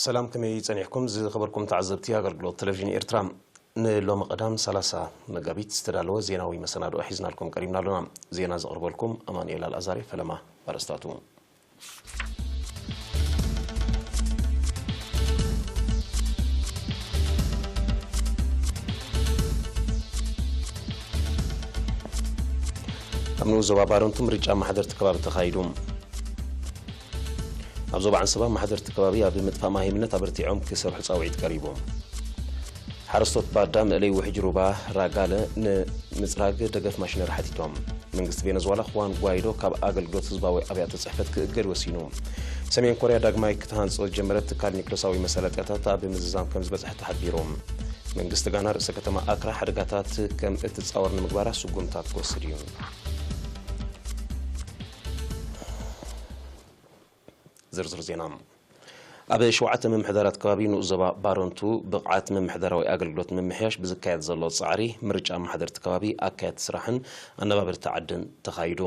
ሰላም፣ ከመይ ጸኒሕኩም ዝኸበርኩም ተዓዘብቲ ኣገልግሎት ቴሌቪዥን ኤርትራ? ንሎሚ ቀዳም ሰላሳ መጋቢት ዝተዳለወ ዜናዊ መሰናድኦ ሒዝናልኩም ቀሪብና ኣሎና። ዜና ዘቕርበልኩም ኣማኑኤል ኣልኣዛሪ። ፈለማ ኣርእስታቱ። ኣብ ንኡስ ዞባ ባረንቱ ምርጫ ኣመሓደርቲ ከባቢ ተኻይዱ። ኣብ ዞባ ዓንሰባ ኣመሓደርቲ ከባቢ ኣብ ምጥፋእ ማሂምነት ኣበርቲዖም ክሰርሑ ጻውዒት ቀሪቡ። ሓረስቶት ባዳ መእለይ ውሕጅ ሩባ ራጋለ ንምጽራግ ደገፍ ማሽነሪ ሓቲቶም። መንግስቲ ቬነዝዋላ፣ ሁዋን ጓይዶ ካብ ኣገልግሎት ህዝባዊ ኣብያተ ጽሕፈት ክእገድ ወሲኑ። ሰሜን ኮርያ ዳግማይ ክትሃንጾ ዝጀመረት ትካል ኒክለሳዊ መሳለጥያታት ኣብ ምዝዛም ከም ዝበጽሐ ተሓቢሩ። መንግስቲ ጋና ርእሰ ከተማ ኣክራ ሓደጋታት ከም እትጻወር ንምግባራ ስጉምታት ክወስድ እዩ። ዝርዝር ዜና። ኣብ ሸውዓተ ምምሕዳራት ከባቢ ንኡስ ዞባ ባረንቱ ብቕዓት ምምሕዳራዊ ኣገልግሎት ንምምሕያሽ ብዝካየድ ዘሎ ጻዕሪ ምርጫ ኣመሓደርቲ ከባቢ፣ ኣካየድቲ ስራሕን ኣነባበርቲ ዓድን ተኻይዱ።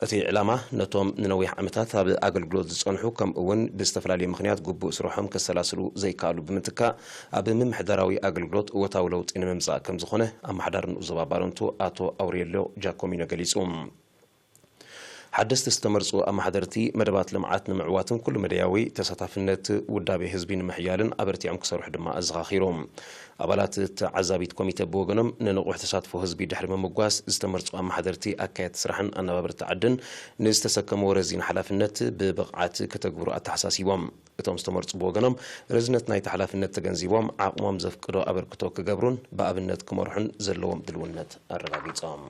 እቲ ዕላማ ነቶም ንነዊሕ ዓመታት ኣብ ኣገልግሎት ዝጸንሑ፣ ከምኡ እውን ብዝተፈላለየ ምኽንያት ግቡእ ስርሖም ከሰላስሉ ዘይከኣሉ ብምትካእ፣ ኣብ ምምሕዳራዊ ኣገልግሎት እወታዊ ለውጢ ንምምጻእ ከም ዝኾነ ኣመሓዳሪ ንኡስ ዞባ ባረንቱ ኣቶ ኣውሬልዮ ጃኮሚኖ ገሊጹ። ሓደስቲ ዝተመርጹ ኣመሓደርቲ መደባት ልምዓት ንምዕዋትን ኩሉ መደያዊ ተሳታፍነት ውዳቤ ህዝቢ ንምሕያልን ኣበርቲዖም ክሰርሑ ድማ ኣዘኻኺሮም። ኣባላት ተዓዛቢት ኮሚተ ብወገኖም፣ ንንቑሕ ተሳትፎ ህዝቢ ድሕሪ ምምጓስ፣ ዝተመርጹ ኣመሓደርቲ ኣካየድቲ ስራሕን ኣነባበርቲ ዓድን ንዝተሰከምዎ ረዚን ሓላፍነት ብብቕዓት ከተግብሩ ኣተሓሳሲቦም። እቶም ዝተመርጹ ብወገኖም፣ ረዝነት ናይቲ ሓላፍነት ተገንዚቦም፣ ዓቕሞም ዘፍቅዶ ኣበርክቶ ክገብሩን ብኣብነት ክመርሑን ዘለዎም ድልውነት ኣረጋጊጾም።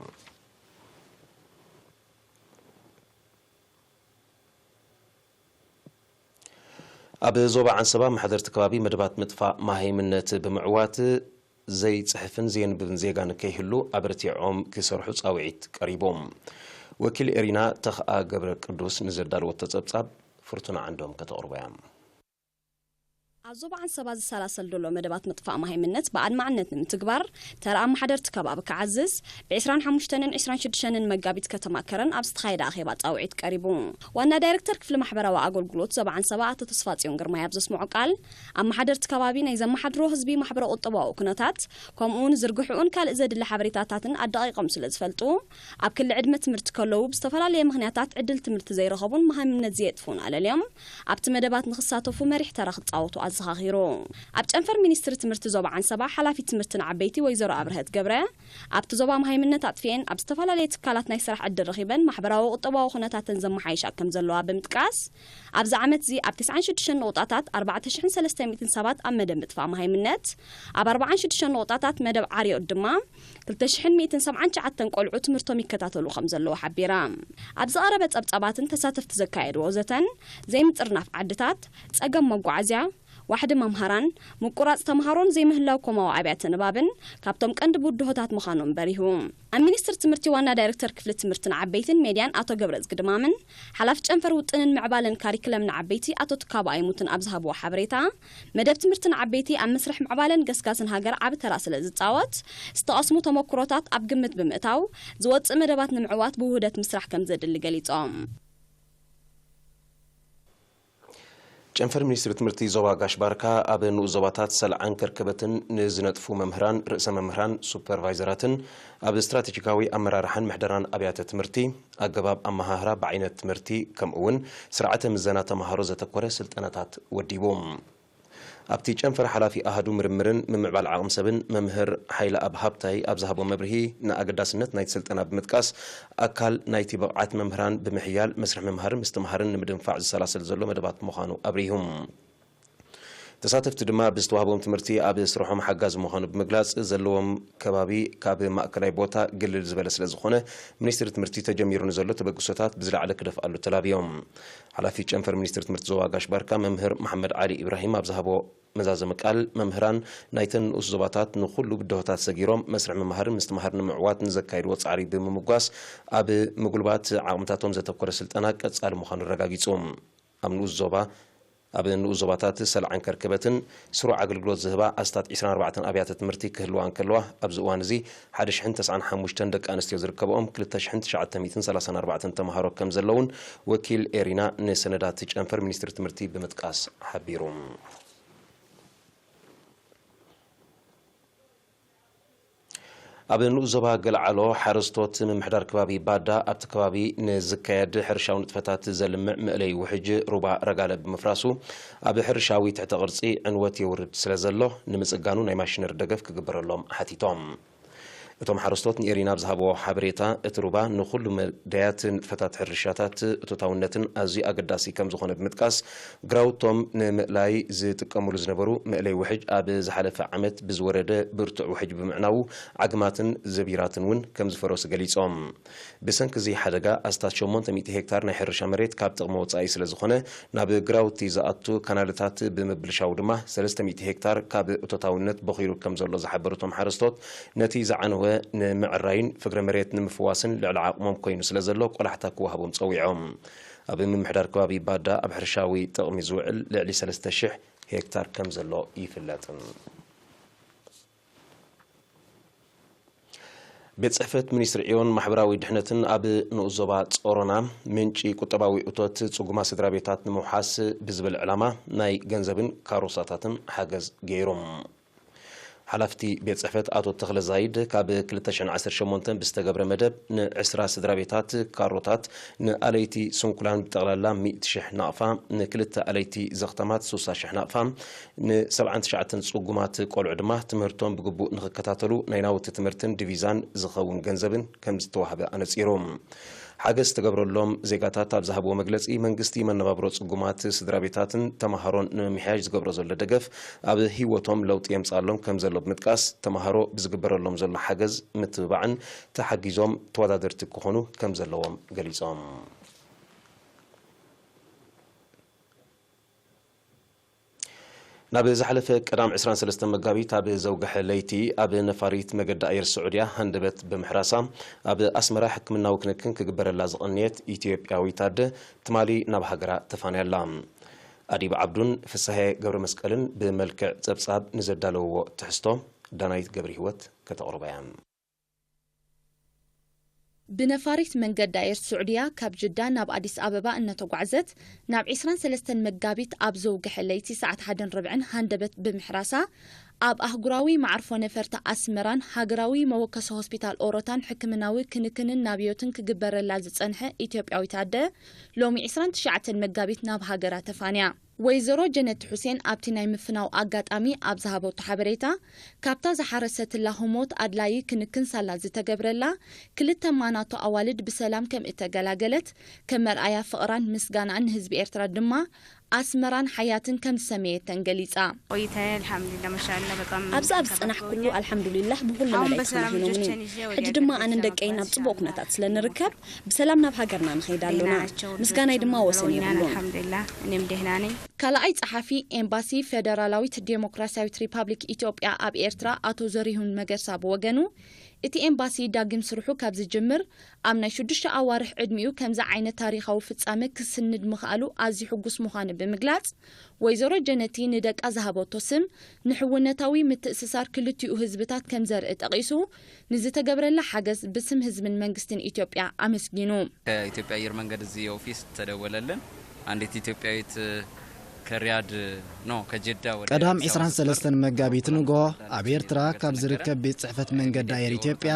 ኣብ ዞባ ዓንሰባ ኣመሓደርቲ ከባቢ መደባት ምጥፋእ መሃይምነት ብምዕዋት ዘይጽሕፍን ዘየንብብን ዜጋ ንከይህሉ ኣበርቲዖም ክሰርሑ ጻውዒት ቀሪቦም። ወኪል ኤሪና ተኽኣ ገብረ ቅዱስ ንዘዳለወቶ ጸብጻብ ፍርቱና ዓንዶም ከተቕርቦ እያ። ኣብ ዞባ ዓንሰባ ዝሰላሰል ዘሎ መደባት ምጥፋእ መሃይምነት ብኣድማዕነት ንምትግባር ተራ ኣመሓደርቲ ከባቢ ክዓዝዝ ብ ዕስራን ሓሙሽተን ዕስራን ሽዱሽተን መጋቢት ከተማ ከረን ኣብ ዝተኻየደ ኣኼባ ጻውዒት ቀሪቡ። ዋና ዳይሬክተር ክፍሊ ማሕበራዊ ኣገልግሎት ዞባ ዓንሰባ ኣቶ ተስፋጽዮን ግርማይ ኣብ ዘስምዖ ቃል፣ ኣመሓደርቲ ከባቢ ናይ ዘመሓድሮ ህዝቢ ማሕበረ ቁጠባዊ ኩነታት፣ ከምኡ እውን ዝርግሕኡን ካልእ ዘድሊ ሓበሬታታትን ኣዳቒቖም ስለ ዝፈልጡ፣ ኣብ ክሊ ዕድመ ትምህርቲ ከለዉ ብዝተፈላለየ ምኽንያታት ዕድል ትምህርቲ ዘይረኸቡን መሃይምነት ዘየጥፍኡን ኣለልዮም ኣብቲ መደባት ንኽሳተፉ መሪሕ ተራ ክጻወቱ ኣዘኻኺሩ። ኣብ ጨንፈር ሚኒስትሪ ትምህርቲ ዞባ ዓንሰባ ሓላፊት ትምህርቲ ንዓበይቲ ወይዘሮ ኣብርሀት ገብረ፣ ኣብቲ ዞባ መሃይምነት ኣጥፊኤን ኣብ ዝተፈላለየ ትካላት ናይ ስራሕ ዕድል ረኺበን ማሕበራዊ ቁጠባዊ ኩነታተን ዘመሓይሻ ከም ዘለዋ ብምጥቃስ፣ ኣብዚ ዓመት እዚ ኣብ ተስዓን ሽዱሽተን ንቑጣታት ኣርባዕተ ሽሕን ሰለስተ ሚእትን ሰባት ኣብ መደብ ምጥፋእ መሃይምነት፣ ኣብ ኣርባዓን ሽዱሽተን ንቑጣታት መደብ ዓርዮት ድማ ክልተ ሽሕን ሚእትን ሰብዓን ትሽዓተን ቆልዑ ትምህርቶም ይከታተሉ ከም ዘለዉ ሓቢራ። ኣብ ዝቐረበ ጸብጻባትን ተሳተፍቲ ዘካየድዎ ዘተን፣ ዘይምጥርናፍ ዓድታት፣ ጸገም መጓዓዝያ፣ ዋሕዲ መምሃራን፣ ምቁራጽ ተምሃሮን ዘይምህላው ኮማዊ ኣብያተ ንባብን ካብቶም ቀንዲ ብድሆታት ምዃኖም በሪሁ። ኣብ ሚኒስትሪ ትምህርቲ ዋና ዳይሬክተር ክፍሊ ትምህርቲ ንዓበይትን ሜድያን ኣቶ ገብረዝጊ ድማምን፣ ሓላፊ ጨንፈር ውጥንን ምዕባለን ካሪክለም ንዓበይቲ ኣቶ ትካቦ ኣይሙትን ኣብ ዝሃብዎ ሓበሬታ፣ መደብ ትምህርቲ ንዓበይቲ ኣብ መስርሕ ምዕባለን ገስጋስን ሃገር ዓቢ ተራ ስለ ዝጻወት፣ ዝተቐስሙ ተመኩሮታት ኣብ ግምት ብምእታው፣ ዝወጽእ መደባት ንምዕዋት ብውህደት ምስራሕ ከም ዘድሊ ገሊጾም። ጨንፈር ሚኒስትሪ ትምህርቲ ዞባ ጋሽ ባርካ ኣብ ንኡስ ዞባታት ሰልዓን ከርከበትን ንዝነጥፉ መምህራን፣ ርእሰ መምህራን፣ ሱፐርቫይዘራትን ኣብ ስትራቴጂካዊ ኣመራርሓን ምሕደራን ኣብያተ ትምህርቲ፣ ኣገባብ ኣመሃህራ ብዓይነት ትምህርቲ፣ ከምኡ እውን ስርዓተ ምዘና ተምሃሮ ዘተኮረ ስልጠናታት ወዲቡ። ኣብቲ ጨንፈር ሓላፊ ኣሃዱ ምርምርን ምምዕባል ዓቕሚ ሰብን መምህር ሓይለኣብ ሃብታይ ኣብ ዝሃቦ መብርሂ፣ ንኣገዳስነት ናይቲ ስልጠና ብምጥቃስ፣ ኣካል ናይቲ ብቕዓት መምህራን ብምሕያል መስርሕ ምምሃርን ምስትምሃርን ንምድንፋዕ ዝሰላሰል ዘሎ መደባት ምዃኑ ኣብሪሁ። እቲ ተሳተፍቲ ድማ ብዝተዋህቦም ትምህርቲ ኣብ ስርሖም ሓጋዚ ምዃኑ ብምግላጽ፣ ዘለዎም ከባቢ ካብ ማእከላይ ቦታ ግልል ዝበለ ስለ ዝኾነ፣ ሚኒስትሪ ትምህርቲ ተጀሚሩ ንዘሎ ተበግሶታት ብዝለዓለ ክደፍኣሉ ተላብዮም። ሓላፊ ጨንፈር ሚኒስትሪ ትምህርቲ ዞባ ጋሽ ባርካ መምህር መሓመድ ዓሊ ኢብራሂም ኣብ ዝሃቦ መዛዘሚ ቃል፣ መምህራን ናይተን ንኡስ ዞባታት ንኹሉ ብድሆታት ሰጊሮም መስርሕ ምምሃርን ምስትምሃር ንምዕዋት ንዘካየድዎ ጻዕሪ ብምምጓስ፣ ኣብ ምጉልባት ዓቕምታቶም ዘተኮረ ስልጠና ቀጻሊ ምዃኑ ኣረጋጊጹ። ኣብ ንኡስ ዞባ ኣብ ንኡስ ዞባታት ሰልዓን ከርከበትን ስሩዕ ኣገልግሎት ዝህባ ኣስታት ዕስራን ኣርባዕተን ኣብያተ ትምህርቲ ክህልዋ እንከለዋ፣ ኣብዚ እዋን እዚ ሓደ ሽሕን ተስዓን ሓሙሽተን ደቂ ኣንስትዮ ዝርከብኦም ክልተ ሽሕን ትሽዓተ ሚእትን ሰላሳን ኣርባዕተን ተምሃሮ ከም ዘለውን ወኪል ኤሪና ንሰነዳት ጨንፈር ሚኒስትሪ ትምህርቲ ብምጥቃስ ሓቢሩ። ኣብ ንኡስ ዞባ ገለዓሎ ሓረስቶት ምምሕዳር ከባቢ ባዳ ኣብቲ ከባቢ ንዝካየድ ሕርሻዊ ንጥፈታት ዘልምዕ መእለይ ውሕጅ ሩባ ረጋለ ብምፍራሱ ኣብ ሕርሻዊ ትሕተ ቅርጺ ዕንወት የውርድ ስለ ዘሎ ንምጽጋኑ ናይ ማሽነሪ ደገፍ ክግበረሎም ሓቲቶም። እቶም ሓረስቶት ንኤሪና ኣብ ዝሃብዎ ሓበሬታ፣ እቲ ሩባ ንኹሉ መዳያት ንጥፈታት ሕርሻታት እቶታውነትን ኣዝዩ ኣገዳሲ ከም ዝኾነ ብምጥቃስ፣ ግራውቶም ንምእላይ ዝጥቀምሉ ዝነበሩ መእለይ ውሕጅ ኣብ ዝሓለፈ ዓመት ብዝወረደ ብርቱዕ ውሕጅ ብምዕናዉ ዓግማትን ዘቢራትን እውን ከም ዝፈረሱ ገሊጾም። ብሰንኪ እዚ ሓደጋ ኣስታት ሸሞንተ ሚእቲ ሄክታር ናይ ሕርሻ መሬት ካብ ጥቕሚ ወጻኢ ስለ ዝኾነ፣ ናብ ግራውቲ ዝኣቱ ካናልታት ብምብልሻው ድማ ሰለስተ ሚእቲ ሄክታር ካብ እቶታውነት በኺሩ ከም ዘሎ ዝሓበሩ እቶም ሓረስቶት፣ ነቲ ዝዓነወ ንምዕራይን ፍግረ መሬት ንምፍዋስን ልዕሊ ዓቕሞም ኮይኑ ስለ ዘሎ ቆላሕታ ክወሃቦም ጸዊዖም። ኣብ ምምሕዳር ከባቢ ባዳ ኣብ ሕርሻዊ ጥቕሚ ዝውዕል ልዕሊ ሰለስተ ሽሕ ሄክታር ከም ዘሎ ይፍለጥ። ቤት ጽሕፈት ሚኒስትሪ ዕዮን ማሕበራዊ ድሕነትን ኣብ ንኡስ ዞባ ጾሮና ምንጪ ቁጠባዊ እቶት ጽጉማት ስድራ ቤታት ንምውሓስ ብዝብል ዕላማ ናይ ገንዘብን ካሮሳታትን ሓገዝ ገይሩ። ሓላፍቲ ቤት ጽሕፈት ኣቶ ተኽለ ዛይድ፣ ካብ ክልተ ሽሕን ዓሰርተ ሸሞንተን ብዝተገብረ መደብ ንዕስራ ስድራ ቤታት ካሮታት፣ ንኣለይቲ ስንኩላን ብጠቕላላ ሚእቲ ሽሕ ናቕፋ፣ ንክልተ ኣለይቲ ዘኽተማት ሱሳ ሽሕ ናቕፋ፣ ንሰብዓን ትሽዓተን ጽጉማት ቆልዑ ድማ ትምህርቶም ብግቡእ ንኽከታተሉ ናይ ናውቲ ትምህርትን ዲቪዛን ዝኸውን ገንዘብን ከም ዝተዋህበ ኣነጺሩ። ሓገዝ ዝተገብረሎም ዜጋታት ኣብ ዝሃብዎ መግለጺ፣ መንግስቲ መነባብሮ ጽጉማት ስድራ ቤታትን ተመሃሮን ንምምሕያሽ ዝገብሮ ዘሎ ደገፍ ኣብ ህይወቶም ለውጢ የምጽኣሎም ከም ዘሎ ብምጥቃስ፣ ተመሃሮ ብዝግበረሎም ዘሎ ሓገዝ ምትብባዕን ተሓጊዞም ተወዳደርቲ ክኾኑ ከም ዘለዎም ገሊጾም። ናብ ዝሓለፈ ቀዳም ዕስራን ሰለስተን መጋቢት ኣብ ዘውግሐ ለይቲ ኣብ ነፋሪት መገዲ ኣየር ስዑድያ ሃንደበት ብምሕራሳ ኣብ ኣስመራ ሕክምናዊ ክንክን ክግበረላ ዝቐነየት ኢትዮጵያዊት ኣደ ትማሊ ናብ ሃገራ ተፋንያ ኣላ። ኣዲብ ዓብዱን ፍስሃየ ገብረ መስቀልን ብመልክዕ ጸብጻብ ንዘዳለውዎ ትሕዝቶ ዳናይት ገብረ ህይወት ከተቕርቦ እያ። ብነፋሪት መንገዲ ኣየር ስዑድያ ካብ ጅዳ ናብ ኣዲስ ኣበባ እነተጓዕዘት፣ ናብ ዕስራን ሰለስተን መጋቢት ኣብ ዘውግሐ ለይቲ ሰዓት ሓደን ርብዕን ሃንደበት ብምሕራሳ፣ ኣብ ኣህጉራዊ መዓርፎ ነፈርቲ ኣስመራን ሃገራዊ መወከሲ ሆስፒታል ኦሮታን ሕክምናዊ ክንክንን ናብዮትን ክግበረላ ዝጸንሐ ኢትዮጵያዊት ኣደ፣ ሎሚ ዕስራን ትሽዓተን መጋቢት ናብ ሃገራ ተፋንያ። ወይዘሮ ጀነት ሑሴን ኣብቲ ናይ ምፍናው ኣጋጣሚ ኣብ ዝሃበቶ ሓበሬታ፣ ካብታ ዝሓረሰትላ ህሞት ኣድላዪ ክንክን ሳላ ዝተገብረላ ክልተ ማናቶ ኣዋልድ ብሰላም ከም እተገላገለት፣ ከም መርኣያ ፍቕራን ምስጋናኣን ንህዝቢ ኤርትራ ድማ ኣስመራን ሓያትን ከም ዝሰመየተን ገሊጻ። ቆይታዬ አልሐምዱሊላህ ማሻአላህ በጣም ኣብዚ ኣብ ዝጸናሕኩሉ ኣልሐምዱሊላህ ብኹሉ መላእክቲ ተማሂኖምኒ። ሕጂ ድማ ኣነን ደቀይን ኣብ ጽቡቕ ኩነታት ስለ ንርከብ ብሰላም ናብ ሃገርና ንኸይድ ኣሎና። ምስጋናይ ድማ ወሰን የብሉን። ኣልሐምዱሊላህ እኔም ደህና ነኝ። ካልኣይ ጸሓፊ ኤምባሲ ፌደራላዊት ዴሞክራስያዊት ሪፓብሊክ ኢትዮጵያ ኣብ ኤርትራ ኣቶ ዘሪሁን መገርሳ ብወገኑ፣ እቲ ኤምባሲ ዳግም ስርሑ ካብ ዝጅምር ኣብ ናይ ሽዱሽተ ኣዋርሕ ዕድሚኡ ከምዚ ዓይነት ታሪኻዊ ፍጻመ ክስንድ ምኽኣሉ ኣዝዩ ሕጉስ ምዃኑ ብምግላጽ፣ ወይዘሮ ጀነቲ ንደቃ ዝሃበቶ ስም ንሕውነታዊ ምትእስሳር ክልቲኡ ህዝብታት ከም ዘርኢ ጠቒሱ፣ ንዝተገብረላ ሓገዝ ብስም ህዝብን መንግስትን ኢትዮጵያ ኣመስጊኑ። ከኢትዮጵያ ኣየር መንገድ እዚህ ኦፊስ ተደወለልን። አንዲት ኢትዮጵያዊት ከሪያድ ኖ ከጀዳ ወደ ቀዳም ዕስራን ሰለስተን መጋቢት ንግሆ ኣብ ኤርትራ ካብ ዝርከብ ቤት ጽሕፈት መንገዲ ኣየር ኢትዮጵያ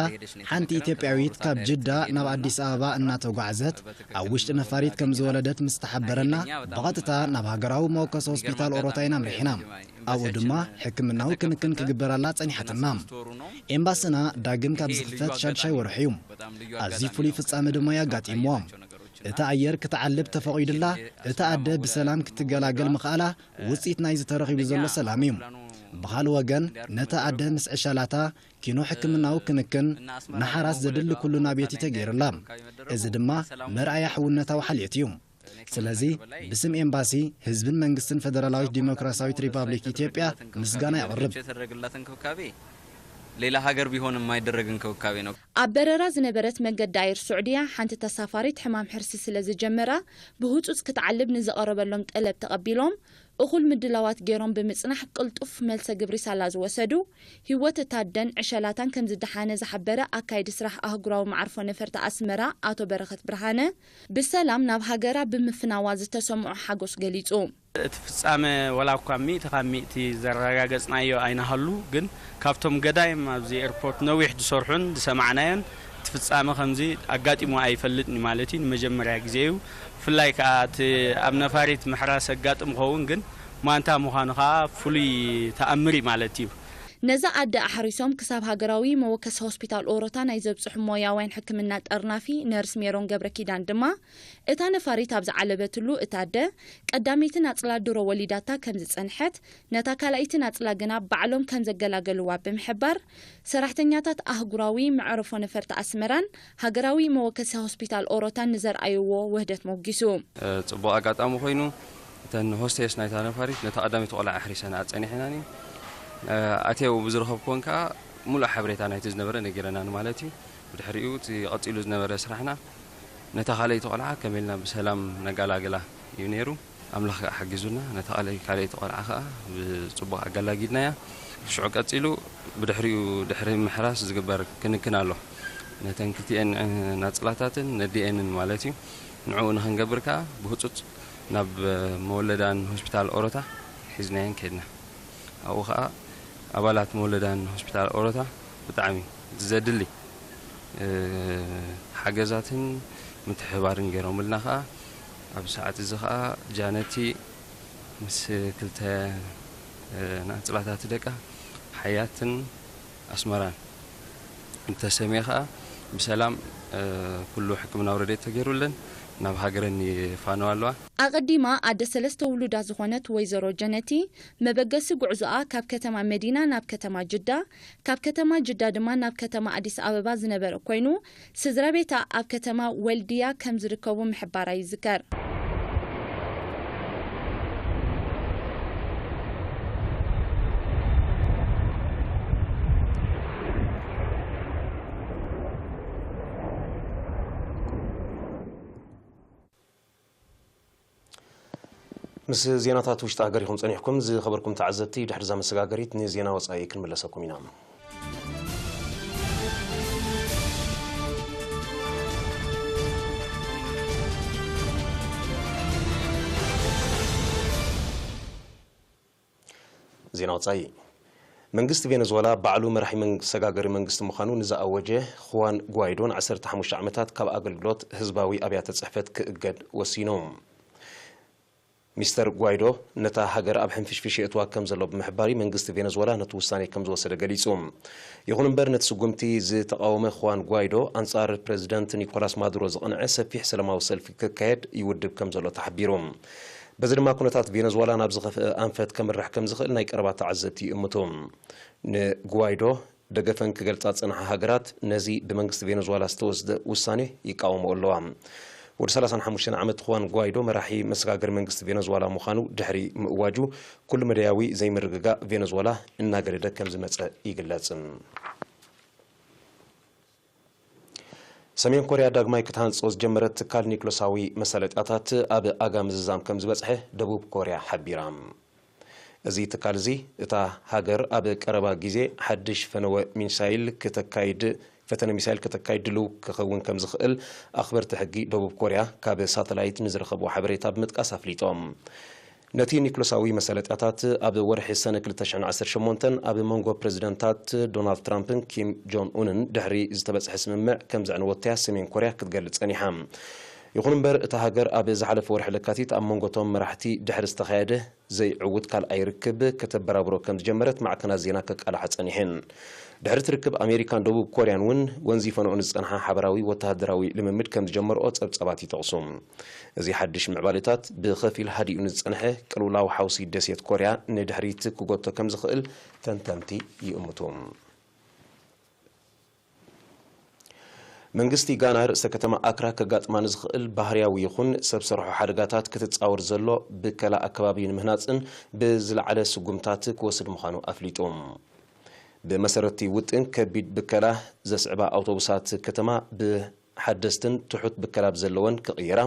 ሓንቲ ኢትዮጵያዊት ካብ ጅዳ ናብ ኣዲስ ኣበባ እናተጓዕዘት ኣብ ውሽጢ ነፋሪት ከም ዝወለደት ምስ ተሓበረና ብቐጥታ ናብ ሃገራዊ መወከሲ ሆስፒታል ኦሮታ ኢና ኣምሪሕና። ኣብኡ ድማ ሕክምናዊ ክንክን ክግበራላ ጸኒሓትና። ኤምባስና ዳግም ካብ ዝኽፈት ሻድሻይ ወርሑ እዩ። ኣዝዩ ፍሉይ ፍጻመ ድማ እዩ ኣጋጢምዎ። እታ ኣየር ክትዓልብ ተፈቒዱላ፣ እታ ኣደ ብሰላም ክትገላገል ምኽኣላ ውፅኢት ናይዚ ተረኺቡ ዘሎ ሰላም እዩ። ብኻልእ ወገን፣ ነታ ኣደ ምስ ዕሸላታ ኪኖ ሕክምናዊ ክንክን፣ ንሓራስ ዘድሊ ኩሉ ናብየቲ ተገይሩላ። እዚ ድማ መርኣያ ሕውነታዊ ሓልዮት እዩ። ስለዚ ብስም ኤምባሲ ህዝብን መንግስትን ፈደራላዊት ዲሞክራሲያዊት ሪፓብሊክ ኢትዮጵያ ምስጋና የቕርብ። የተደረገላት እንክብካቤ ሌላ ሀገር ቢሆን የማይደረግ እንክብካቤ ነው። ኣብ በረራ ዝነበረት መንገዲ ኣየር ሱዕድያ ሓንቲ ተሳፋሪት ሕማም ሕርሲ ስለ ዝጀመራ ብህጹጽ ክትዓልብ ንዝቐረበሎም ጠለብ ተቐቢሎም እኹል ምድላዋት ገይሮም ብምጽናሕ ቅልጡፍ መልሰ ግብሪ ሳላ ዝወሰዱ፣ ህይወት እታ ኣደን ዕሸላታን ከም ዝደሓነ ዝሓበረ ኣካይዲ ስራሕ ኣህጉራዊ መዓርፎ ነፈርቲ ኣስመራ ኣቶ በረኸት ብርሃነ፣ ብሰላም ናብ ሃገራ ብምፍናዋ ዝተሰምዖ ሓጎስ ገሊጹ። እቲ ፍጻመ ወላ እኳ ሚእቲ ካብ ሚእቲ ዘረጋገጽናዮ ኣይንሃሉ፣ ግን ካብቶም ገዳይም ኣብዚ ኤርፖርት ነዊሕ ዝሰርሑን ዝሰማዕናዮን እቲ ፍጻመ ከምዚ ኣጋጢሙ ኣይፈልጥን እዩ ማለት እዩ። ንመጀመርያ ግዜ እዩ። ብፍላይ ከኣ እቲ ኣብ ነፋሪት ምሕራስ ኣጋጥም ኸውን ግን ማንታ ምዃኑ ከኣ ፍሉይ ተኣምር እዩ ማለት እዩ። ነዛ ኣደ ኣሕሪሶም ክሳብ ሃገራዊ መወከሲ ሆስፒታል ኦሮታ ናይ ዘብጽሑ ሞያውያን ሕክምና ጠርናፊ ነርስ ሜሮን ገብረኪዳን ድማ፣ እታ ነፋሪት ኣብ ዝዓለበትሉ እታ ኣደ ቀዳመይቲ ናጽላ ድሮ ወሊዳታ ከም ዝጸንሐት፣ ነታ ካልኣይቲ ናጽላ ግና ባዕሎም ከም ዘገላገልዋ ብምሕባር፣ ሰራሕተኛታት ኣህጉራዊ መዕርፎ ነፈርቲ ኣስመራን ሃገራዊ መወከሲ ሆስፒታል ኦሮታን ንዘርኣይዎ ውህደት ሞጊሱ። ጽቡቕ ኣጋጣሚ ኮይኑ፣ እተን ሆስቴስ ናይታ ነፋሪት ነታ ቀዳመይቲ ቆልዓ ኣሕሪሰንኣ ጸኒሐናን እዩ። ኣትየው ብዝረኸብኩወን ከኣ ሙሉእ ሓበሬታ ናይቲ ዝነበረ ነጊረናን ማለት እዩ። ብድሕሪኡ እቲ ቀጺሉ ዝነበረ ስራሕና ነታ ካልኣይቲ ቆልዓ ከመይ ኢልና ብሰላም ነጋላግላ እዩ ነይሩ። ኣምላኽ ከኣ ሓጊዙና ነታ ካልኣይ- ካልኣይቲ ቆልዓ ከኣ ብጽቡቕ ኣጋላጊድናያ። ሽዑ ቀጺሉ ብድሕሪኡ ድሕሪ ምሕራስ ዝግበር ክንክን ኣሎ። ነተን ክልቲኤን ናጽላታትን ነዲኤንን ማለት እዩ። ንዕኡ ንኽንገብር ከኣ ብህጹጽ ናብ መወለዳን ሆስፒታል ኦሮታ ሒዝናየን ከድና። ኣብኡ ኸኣ ኣባላት መወለዳን ሆስፒታል ኦሮታ ብጣዕሚ ዘድሊ ሓገዛትን ምትሕብባርን ገይሮምልና ኸኣ ኣብዚ ሰዓት እዚ ኸኣ ጃነቲ ምስ ክልተ ናጽላታት ደቃ ሓያትን ኣስመራን እንተሰምየ ኸኣ ብሰላም ኩሉ ሕክምናዊ ረድኤት ተገይሩለን ናብ ሃገረን ይፋነዋ ኣለዋ። ኣቐዲማ ኣደ ሰለስተ ውሉዳት ዝኾነት ወይዘሮ ጀነቲ፣ መበገሲ ጉዕዞኣ ካብ ከተማ መዲና ናብ ከተማ ጅዳ፣ ካብ ከተማ ጅዳ ድማ ናብ ከተማ ኣዲስ ኣበባ ዝነበረ ኮይኑ፣ ስድራ ቤታ ኣብ ከተማ ወልድያ ከም ዝርከቡ ምሕባራ ይዝከር። ምስ ዜናታት ውሽጢ ሃገር ኢኹም ጸኒሕኩም ዝኸበርኩም ተዓዘብቲ። ድሕሪ እዛ መሰጋገሪት ንዜና ወጻኢ ክንምለሰኩም ኢና። ዜና ወጻኢ። መንግስቲ ቬነዝወላ ባዕሉ መራሒ መሰጋገሪ መንግስቲ ምዃኑ ንዝኣወጀ ኹዋን ጓይዶ ንዓሰርተ ሓሙሽተ ዓመታት ካብ ኣገልግሎት ህዝባዊ ኣብያተ ጽሕፈት ክእገድ ወሲኑ። ሚስተር ጓይዶ ነታ ሃገር ኣብ ሕንፍሽፍሽ የእትዋ ከም ዘሎ ብምሕባር መንግስቲ ቬነዝወላ ነቲ ውሳኔ ከም ዝወሰደ ገሊጹ። ይኹን እምበር ነቲ ስጉምቲ ዝተቓወመ ኹዋን ጓይዶ ኣንጻር ፕረዚደንት ኒኮላስ ማዱሮ ዝቐንዐ ሰፊሕ ሰላማዊ ሰልፊ ክካየድ ይውድብ ከም ዘሎ ተሓቢሩ። በዚ ድማ ኩነታት ቬነዝዋላ ናብ ዝኸፍአ ኣንፈት ከምርሕ ከም ዝኽእል ናይ ቀረባ ተዓዘብቲ ይእምቱ። ንጉዋይዶ ደገፈን ክገልጻ ዝጸንሓ ሃገራት ነዚ ብመንግስቲ ቬነዝዋላ ዝተወስደ ውሳኔ ይቃወምኦ ኣለዋ። ወዲ ሰላሳን ሓሙሽተን ዓመት ኹዋን ጓይዶ መራሒ መሰጋገሪ መንግስቲ ቬነዝዋላ ምዃኑ ድሕሪ ምእዋጁ ኩሉ መደያዊ ዘይምርግጋእ ቬነዝዋላ እናገደደ ከም ዝመጸ ይግለጽ። ሰሜን ኮርያ ዳግማይ ክትሃንጾ ዝጀመረት ትካል ኒክሎሳዊ መሳለጥያታት ኣብ ኣጋ ምዝዛም ከም ዝበጽሐ ደቡብ ኮርያ ሓቢራ። እዚ ትካል እዚ እታ ሃገር ኣብ ቀረባ ግዜ ሓድሽ ፈነወ ሚሳይል ክተካይድ ፈተነ ሚሳይል ክተካይድ ድልው ክኸውን ከም ዝኽእል ኣኽበርቲ ሕጊ ደቡብ ኮርያ ካብ ሳተላይት ንዝረኸብዎ ሓበሬታ ብምጥቃስ ኣፍሊጦም። ነቲ ኒክሎሳዊ መሳለጥያታት ኣብ ወርሒ ሰነ ክልተ ሽሕን ዓሰርተ ሸሞንተን ኣብ መንጎ ፕረዚደንታት ዶናልድ ትራምፕን ኪም ጆን ኡንን ድሕሪ ዝተበጽሐ ስምምዕ ከም ዘዕነወቶ'ያ ሰሜን ኮርያ ክትገልጽ ጸኒሓ። ይኹን እምበር፣ እታ ሃገር ኣብ ዝሓለፈ ወርሒ ለካቲት ኣብ መንጎቶም መራሕቲ ድሕሪ ዝተኻየደ ዘይዕውት ካልኣይ ርክብ ከተበራብሮ ከም ዝጀመረት ማዕከናት ዜና ከቃልሓ ጸኒሐን። ድሕሪ እቲ ርክብ፣ ኣሜሪካን ደቡብ ኮርያን እውን ወንዚፈንኦ ንዝጸንሓ ሓበራዊ ወተሃደራዊ ልምምድ ከም ዝጀመርኦ ጸብጻባት ይጠቕሱ። እዚ ሓድሽ ምዕባሌታት ብኸፊል ሃዲኡ ንዝጸንሐ ቅልውላው ሓውሲ ደሴት ኮርያ ንድሕሪት ክጎቶ ከም ዝኽእል ተንተንቲ ይእምቱ። መንግስቲ ጋና ርእሰ ከተማ ኣክራ ከጋጥማ ንዝኽእል ባህርያዊ ይኹን ሰብ ሰርሖ ሓደጋታት ክትጻወር ዘሎ ብከላ ኣከባቢ ንምህናጽን ብዝለዓለ ስጉምታት ክወስድ ምዃኑ ኣፍሊጡ። ብመሰረትቲ ውጥን ከቢድ ብከላ ዘስዕባ ኣውቶቡሳት ከተማ ብሓደስትን ትሑት ብከላ ብዘለወን ክቕየራ፣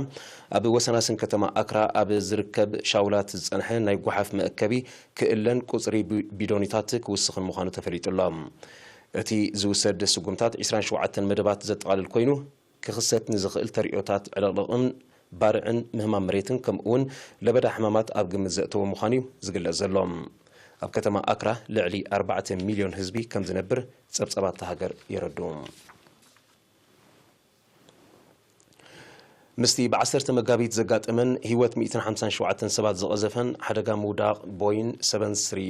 ኣብ ወሰናስን ከተማ ኣክራ ኣብ ዝርከብ ሻውላት ዝጸንሐ ናይ ጓሓፍ መእከቢ ክእለን ቁጽሪ ቢ- ቢዶኒታት ክውስኽን ምዃኑ ተፈሊጡ ኣሎ። እቲ ዝውሰድ ስጉምታት ዕስራን ሸውዓተን መደባት ዘጠቓልል ኮይኑ፣ ክኽሰት ንዝኽእል ተርእዮታት ዕልቕልቕን ባርዕን ምህማም መሬትን ከምኡውን ለበዳ ሕማማት ኣብ ግምት ዘእተወ ምዃኑ እዩ ዝግለጽ ዘሎ። ኣብ ከተማ ኣክራ ልዕሊ ኣርባዕተ ሚልዮን ህዝቢ ከም ዝነብር ጸብጻባት እታ ሃገር የረድኡ። ምስቲ ብ ዓሰርተ መጋቢት ዘጋጠመን ህይወት ሚእትን ሓምሳን ሸውዓተን ሰባት ዝቐዘፈን ሓደጋ ምውዳቕ ቦይን ሰቨን ስሪ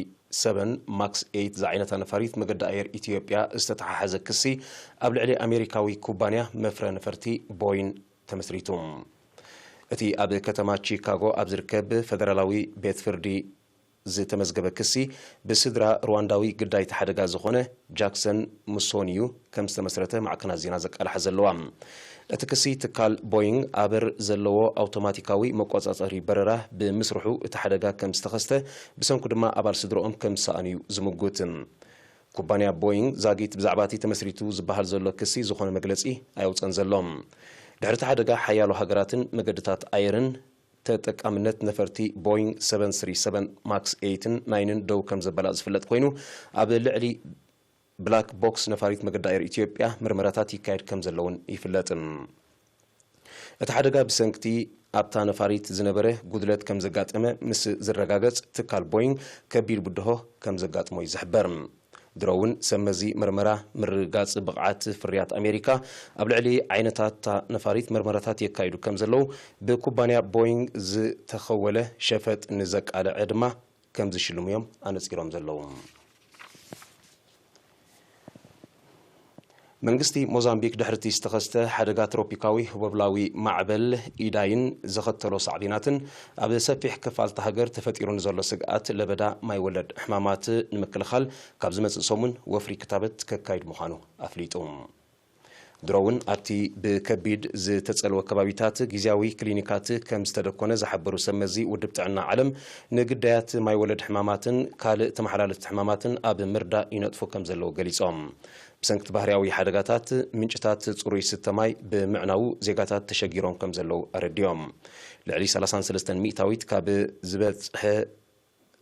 ሰቨን ማክስ ኤይት ዝዓይነታ ነፋሪት መገዲ ኣየር ኢትዮጵያ ዝተተሓሓዘ ክሲ ኣብ ልዕሊ ኣሜሪካዊ ኩባንያ መፍረ ነፈርቲ ቦይን ተመስሪቱ። እቲ ኣብ ከተማ ቺካጎ ኣብ ዝርከብ ፈደራላዊ ቤት ፍርዲ ዝተመዝገበ ክሲ ብስድራ ሩዋንዳዊ ግዳይቲ ሓደጋ ዝኾነ ጃክሰን ሙሶኒ እዩ ከም ዝተመስረተ ማዕከናት ዜና ዘቃልሓ ዘለዋ። እቲ ክሲ ትካል ቦይንግ ኣበር ዘለዎ ኣውቶማቲካዊ መቆጻጸሪ በረራ ብምስርሑ እቲ ሓደጋ ከም ዝተኸስተ ብሰንኩ ድማ ኣባል ስድርኦም ከም ዝሰኣኑ እዩ ዝምጉት። ኩባንያ ቦይንግ ዛጊት ብዛዕባ እቲ ተመስሪቱ ዝበሃል ዘሎ ክሲ ዝኾነ መግለጺ ኣየውጸን ዘሎ። ድሕሪ እቲ ሓደጋ ሓያሎ ሃገራትን መገድታት ኣየርን ተጠቃምነት ነፈርቲ ቦይንግ ሰቨን ስሪ ሰቨን ማክስ ኤይትን ናይንን ደው ከም ዘበላ ዝፍለጥ ኮይኑ፣ ኣብ ልዕሊ ብላክ ቦክስ ነፋሪት መገዲ ኣየር ኢትዮጵያ ምርመራታት ይካየድ ከም ዘለውን ይፍለጥ። እቲ ሓደጋ ብሰንክቲ ኣብታ ነፋሪት ዝነበረ ጉድለት ከም ዘጋጠመ ምስ ዝረጋገጽ፣ ትካል ቦይንግ ከቢድ ብድሆ ከም ዘጋጥሞ እዩ ዝሕበር። ድሮ እውን ሰብ መዚ መርመራ ምርግጋጽ ብቕዓት ፍርያት ኣሜሪካ ኣብ ልዕሊ ዓይነታት እታ ነፋሪት መርመራታት የካይዱ ከም ዘለዉ፣ ብኩባንያ ቦይንግ ዝተኸወለ ሸፈጥ ንዘቃለዐ ድማ ከም ዝሽልሙ እዮም ኣነጺሮም ዘለዉ። መንግስቲ ሞዛምቢክ ድሕርቲ ዝተኸስተ ሓደጋ ትሮፒካዊ ህቦብላዊ ማዕበል ኢዳይን ዘኸተሎ ሳዕቤናትን ኣብ ሰፊሕ ክፋል እታ ሃገር ተፈጢሩ ንዘሎ ስግኣት ለበዳ ማይ ወለድ ሕማማት ንምክልኻል ካብ ዝመጽእ ሰሙን ወፍሪ ክታበት ከካይድ ምዃኑ ኣፍሊጡ። ድሮ እውን ኣብቲ ብከቢድ ዝተጸልወ ከባቢታት ግዝያዊ ክሊኒካት ከም ዝተደኮነ ዝሓበሩ ሰብ መዚ ውድብ ጥዕና ዓለም፣ ንግዳያት ማይ ወለድ ሕማማትን ካልእ ተመሓላለፍቲ ሕማማትን ኣብ ምርዳእ ይነጥፉ ከም ዘለዉ ገሊጾም። ብሰንክቲ ባህርያዊ ሓደጋታት፣ ምንጭታት ጽሩይ ስተ ማይ ብምዕናዉ ዜጋታት ተሸጊሮም ከም ዘለዉ ኣረዲኦም። ልዕሊ ሰላሳን ሰለስተን ሚእታዊት ካብ ዝበጽሐ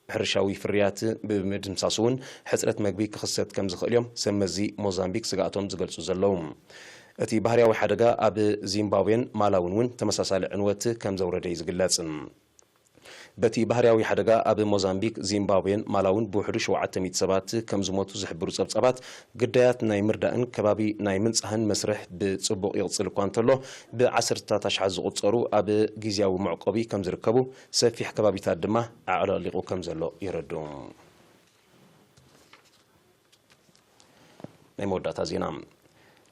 ሕርሻዊ ፍርያት ብምድምሳሱ እውን ሕጽረት መግቢ ክኽሰት ከም ዝኽእል እዮም ሰብ መዚ ሞዛምቢክ ስግኣቶም ዝገልጹ ዘለዉ። እቲ ባህርያዊ ሓደጋ ኣብ ዚምባብዌን ማላውን እውን ተመሳሳሊ ዕንወት ከም ዘውረደ እዩ ዝግለጽ። በቲ ባህርያዊ ሓደጋ ኣብ ሞዛምቢክ፣ ዚምባብዌን ማላውን ብውሕዱ ሸውዓተ ሚእቲ ሰባት ከም ዝሞቱ ዝሕብሩ ጸብጻባት፣ ግዳያት ናይ ምርዳእን ከባቢ ናይ ምንጻህን መስርሕ ብጽቡቕ ይቕጽል እኳ እንተሎ፣ ብዓሰርተታት ኣሽሓት ዝቑጸሩ ኣብ ግዝያዊ መዕቆቢ ከም ዝርከቡ፣ ሰፊሕ ከባቢታት ድማ ኣዕለቕሊቑ ከም ዘሎ የረድኡ። ናይ መወዳእታ ዜና።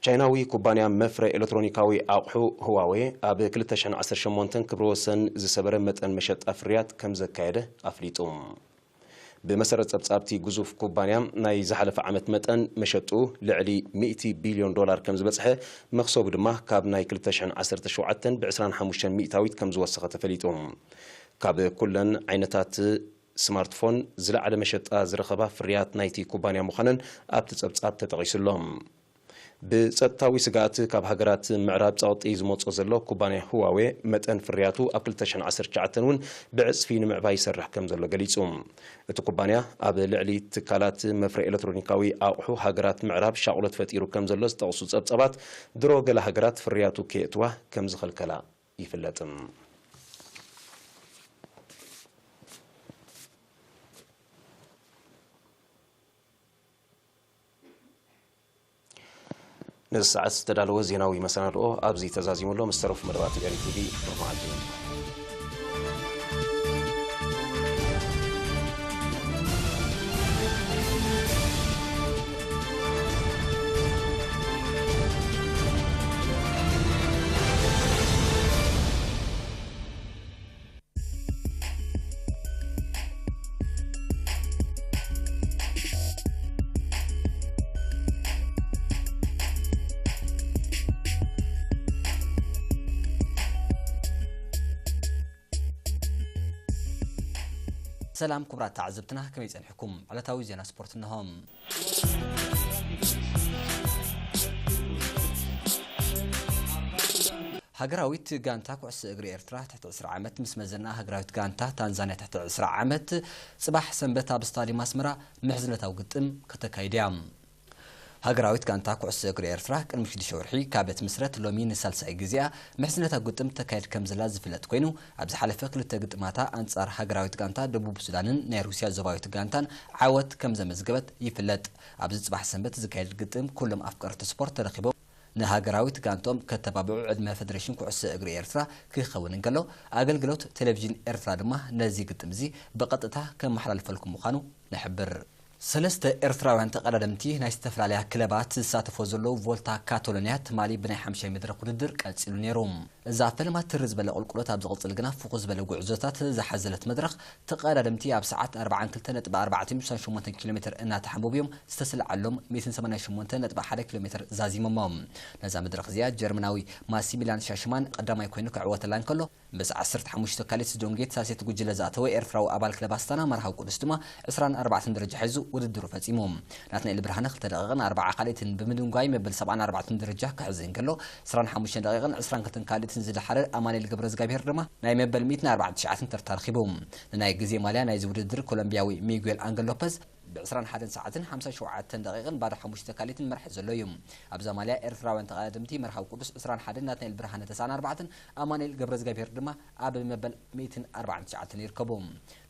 ቻይናዊ ኩባንያ መፍረ ኤሌክትሮኒካዊ ኣቑሑ ህዋዌ ኣብ ክልተ ሽሕን ዓሰርተ ሸሞንተን ክብረ ወሰን ዝሰበረ መጠን መሸጣ ፍርያት ከም ዘካየደ ኣፍሊጡ። ብመሰረት ጸብጻብቲ ግዙፍ ኩባንያ፣ ናይ ዝሓለፈ ዓመት መጠን መሸጡ ልዕሊ ሚእቲ ቢልዮን ዶላር ከም ዝበጽሐ፣ መኽሰቡ ድማ ካብ ናይ ክልተ ሽሕን ዓሰርተ ሸውዓተን ብ ዕስራን ሓሙሽተን ሚእታዊት ከም ዝወሰኸ ተፈሊጡ። ካብ ኩለን ዓይነታት ስማርትፎን ዝለዓለ መሸጣ ዝረኸባ ፍርያት ናይቲ ኩባንያ ምዃነን ኣብቲ ጸብጻብ ተጠቒሱ ኣሎ። ብጸጥታዊ ስግኣት ካብ ሃገራት ምዕራብ ጸቕጢ ዝመጾ ዘሎ ኩባንያ ህዋዌ፣ መጠን ፍርያቱ ኣብ ክልተ ሽሕን ዓሰርተ ትሽዓተን እውን ብዕጽፊ ንምዕባይ ይሰርሕ ከም ዘሎ ገሊጹ። እቲ ኩባንያ ኣብ ልዕሊ ትካላት መፍረ ኤሌክትሮኒካዊ ኣቑሑ ሃገራት ምዕራብ ሻቕሎት ፈጢሩ ከም ዘሎ ዝጠቕሱ ጸብጻባት፣ ድሮ ገለ ሃገራት ፍርያቱ ከየእትዋ ከም ዝኸልከላ ይፍለጥ። ነዚ ሰዓት ዝተዳለወ ዜናዊ መሰናድኦ ኣብዚ ተዛዚሙ ኣሎ። ምስ ተረፉ መደባት ኤሪ ቲቪ ሎማዓንቲ። ሰላም ክቡራት ተዓዘብትና፣ ከመይ ጸኒሕኩም? ዕለታዊ ዜና ስፖርት እንሆ። ሃገራዊት ጋንታ ኩዕሶ እግሪ ኤርትራ ትሕቲ ዕስራ ዓመት ምስ መዘና ሃገራዊት ጋንታ ታንዛንያ ትሕቲ ዕስራ ዓመት ጽባሕ ሰንበት ኣብ ስታዲየም ኣስመራ ምሕዝነታዊ ግጥም ከተካይድ እያ። ሃገራዊት ጋንታ ኩዕሶ እግሪ ኤርትራ ቅድሚ ሽዱሽተ ወርሒ ካብ ትምስረት ሎሚ ንሳልሳይ ግዜኣ ምሕዝነታዊ ግጥም ተካይድ ከም ዘላ ዝፍለጥ ኮይኑ፣ ኣብ ዝሓለፈ ክልተ ግጥማታ ኣንጻር ሃገራዊት ጋንታ ደቡብ ሱዳንን ናይ ሩስያ ዞባዊት ጋንታን ዓወት ከም ዘመዝገበት ይፍለጥ። ኣብዚ ጽባሕ ሰንበት ዝካየድ ግጥም ኩሎም ኣፍቀርቲ ስፖርት ተረኺቦም ንሃገራዊት ጋንቶም ከተባብዑ ዕድመ ፈደሬሽን ኩዕሶ እግሪ ኤርትራ ክኸውን እንከሎ፣ ኣገልግሎት ቴሌቪዥን ኤርትራ ድማ ነዚ ግጥም እዚ ብቐጥታ ከመሓላልፈልኩም ምዃኑ ንሕብር። ሰለስተ ኤርትራውያን ተቐዳደምቲ ናይ ዝተፈላለያ ክለባት ዝሳተፎ ዘለዉ ቮልታ ካቶሎንያ ትማሊ ብናይ ሓምሻይ መድረኽ ውድድር ቀጺሉ ነይሩ። እዛ ፈለማ ትር ዝበለ ቁልቁለት ኣብ ዝቕጽል ግና ፍኹስ ዝበለ ጉዕዞታት ዝሓዘለት መድረኽ ተቐዳደምቲ ኣብ ሰዓት ኣርባዓን ክልተ ነጥቢ ኣርባዕተ ሚእቲ ሸሞንተ ኪሎ ሜትር እናተሓንበቡ እዮም ዝተስልዓሎም ሚእትን ሰማንያን ሸሞንተ ነጥቢ ሓደ ኪሎ ሜትር ዛዚሞሞ። ነዛ መድረኽ እዚኣ ጀርመናዊ ማሲሚላን ሻሽማን ቀዳማይ ኮይኑ ክዕወተላ እንከሎ፣ ምስ ዓሰርተ ሓሙሽተ ካልኢት ዶንጌት ሳሴት ጉጅለ ዝኣተወ ኤርትራዊ ኣባል ክለብ ኣስታና መርሃዊ ቅዱስ ድማ ዕስራን ኣርባዕተን ደረጃ ሒዙ ውድድሩ ፈጺሙ። ናትናኤል ብርሃነ ክልተ ደቂቕን ኣርባዓ ካልኢትን ብምድንጓይ መበል ሰብዓን ኣርባዕተን ደረጃ ክሕዝ እንከሎ፣ ዕስራን ሓሙሽተን ደቂቕን ዕስራን ክልተን ካልኢትን ዝደሓረ ኣማኑኤል ገብረዝጋብሄር ድማ ናይ መበል ሚእትን ኣርባዓን ትሽዓትን ተርታ ረኺቡ። ንናይ ግዜ ማልያ ናይዚ ውድድር ኮሎምቢያዊ ሚጉኤል ኣንገል ሎፐዝ ብዕስራን ሓደን ሰዓትን ሓምሳን ሸውዓተን ደቂቕን ባዶ ሓሙሽተ ካልኢትን መርሒ ዘሎ እዩ። ኣብዛ ማልያ ኤርትራውያን ተቐዳደምቲ መርሃዊ ቅዱስ ዕስራን ሓደን፣ ናትናኤል ብርሃነ ተስዓን ኣርባዕተን፣ ኣማኑኤል ገብረዝጋብሄር ድማ ኣብ መበል ሚእትን ኣርባዓን ትሽዓተን ይርከቡ።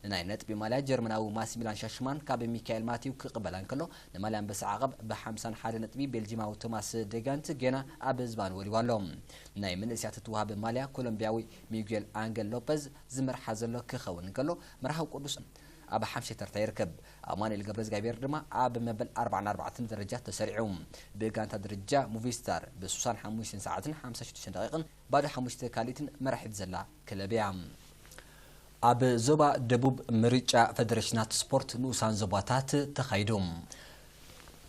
ንናይ ነጥቢ ማልያ ጀርመናዊ ማሲሚላን ሻሽማን ካብ ሚካኤል ማቲው ክቕበላ እንከሎ፣ ንማልያ ኣንበሳ ዓቐብ ብሓምሳን ሓደ ነጥቢ ቤልጂማዊ ቶማስ ዴጋንት ጌና ኣብ ዝባን ወዲቡ ኣሎ። ናይ መንእስያት እትወሃብ ማልያ ኮሎምቢያዊ ሚጉኤል ኣንገል ሎፐዝ ዝመርሓ ዘሎ ክኸውን እንከሎ፣ መርሃዊ ቅዱስ ኣብ ሓምሻይ ተርታ ይርከብ። ኣማኑኤል ገብረዝጋብሄር ድማ ኣብ መበል ኣርባዓን ኣርባዕተን ደረጃ ተሰሪዑ። ብጋንታ ደረጃ ሙቪስታር ብስሳን ሓሙሽተን ሰዓትን ሓምሳን ሽዱሽተን ደቂቕን ባዶ ሓሙሽተ ካልኢትን መራሒት ዘላ ክለብ እያ። ኣብ ዞባ ደቡብ ምርጫ ፈደሬሽናት ስፖርት ንኡሳን ዞባታት ተኻይዱ።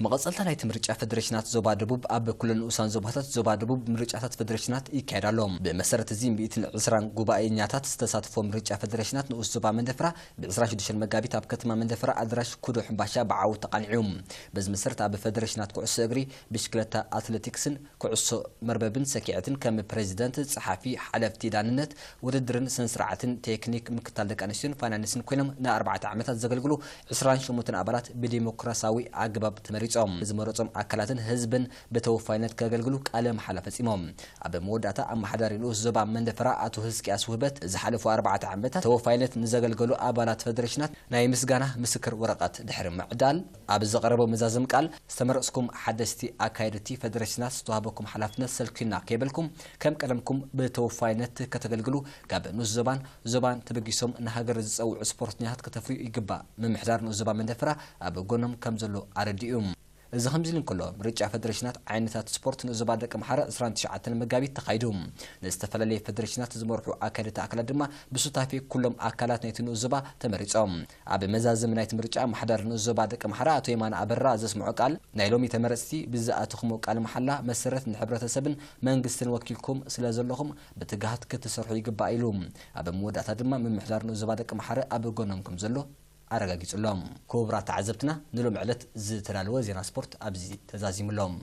መቐጸልታ ናይቲ ምርጫ ፈደሬሽናት ዞባ ደቡብ ኣብ ኩለን ንኡሳን ዞባታት ዞባ ደቡብ ምርጫታት ፈደሬሽናት ይካየድ ኣሎ። ብመሰረት እዚ ሚእትን ዕስራን ጉባኤኛታት ዝተሳትፎ ምርጫ ፈደሬሽናት ንኡስ ዞባ መንደፈራ ብ ዕስራን ሽዱሽተን መጋቢት ኣብ ከተማ መንደፈራ ኣድራሽ ኩዶ ሕምባሻ ብዓወት ተቓኒዑ። በዚ መሰረት ኣብ ፈደሬሽናት ኩዕሶ እግሪ፣ ብሽክለታ፣ ኣትሌቲክስን ኩዕሶ መርበብን ሰኪዐትን ከም ፕሬዚደንት፣ ጸሓፊ፣ ሓለፍቲ ዳንነት፣ ውድድርን ስነ ስርዓትን፣ ቴክኒክ፣ ምክታል ደቂ ኣንስትዮን ፋይናንስን ኮይኖም ንኣርባዕተ ዓመታት ዘገልግሉ ዕስራን ሸሞንተን ኣባላት ብዲሞክራሲያዊ ኣገባብ ተመሪጾም። ዝመረጾም ኣካላትን ህዝብን ብተወፋይነት ከገልግሉ ቃለ መሓላ ፈጺሞም። ኣብ መወዳእታ ኣመሓዳሪ ንኡስ ዞባ መንደፈራ ኣቶ ህዝቅያስ ውህበት ዝሓለፉ ኣርባዕተ ዓመታት ተወፋይነት ንዘገልገሉ ኣባላት ፈደሬሽናት ናይ ምስጋና ምስክር ወረቐት ድሕሪ ምዕዳል ኣብ ዘቕረቦ መዛዘሚ ቃል፣ ዝተመረጽኩም ሓደስቲ ኣካየድቲ ፈደሬሽናት ዝተዋህበኩም ሓላፍነት ሰልኪና ከይበልኩም ከም ቀደምኩም ብተወፋይነት ከተገልግሉ ካብ ንኡስ ዞባን ዞባን ተበጊሶም ንሃገር ዝጸውዑ ስፖርተኛታት ከተፍርዩ ይግባእ። ምምሕዳር ንኡስ ዞባ መንደፈራ ኣብ ጎኖም ከም ዘሎ ኣረዲኡ። እዚ ከምዚ ኢሉ እንከሎ፣ ምርጫ ፈደሬሽናት ዓይነታት ስፖርት ንኡስ ዞባ ደቂ ኣምሓራ ዕስራን ትሽዓተን መጋቢት ተኻይዱ። ንዝተፈላለየ ፈደሬሽናት ዝመርሑ ኣካየድቲ ኣካላት ድማ ብሱታፌ ኩሎም ኣካላት ናይቲ ንኡስ ዞባ ተመሪጾም። ኣብ መዛዘሚ ናይቲ ምርጫ ኣመሓዳሪ ንኡስ ዞባ ደቂ ኣምሓራ ኣቶ የማነ ኣበራ ዘስምዖ ቃል፣ ናይ ሎሚ ተመረጽቲ ብዝኣተኹሞ ቃል መሓላ መሰረት ንሕብረተሰብን መንግስትን ወኪልኩም ስለ ዘለኹም ብትግሃት ክትሰርሑ ይግባእ ኢሉ። ኣብ መወዳእታ ድማ ምምሕዳር ንኡስ ዞባ ደቂ ኣምሓራ ኣብ ጎኖም ከም ዘሎ ኣረጋጊጹሎም። ክቡራት ተዓዘብትና፣ ንሎሚ ዕለት ዝተዳለወ ዜና ስፖርት ኣብዚ ተዛዚሙሎም።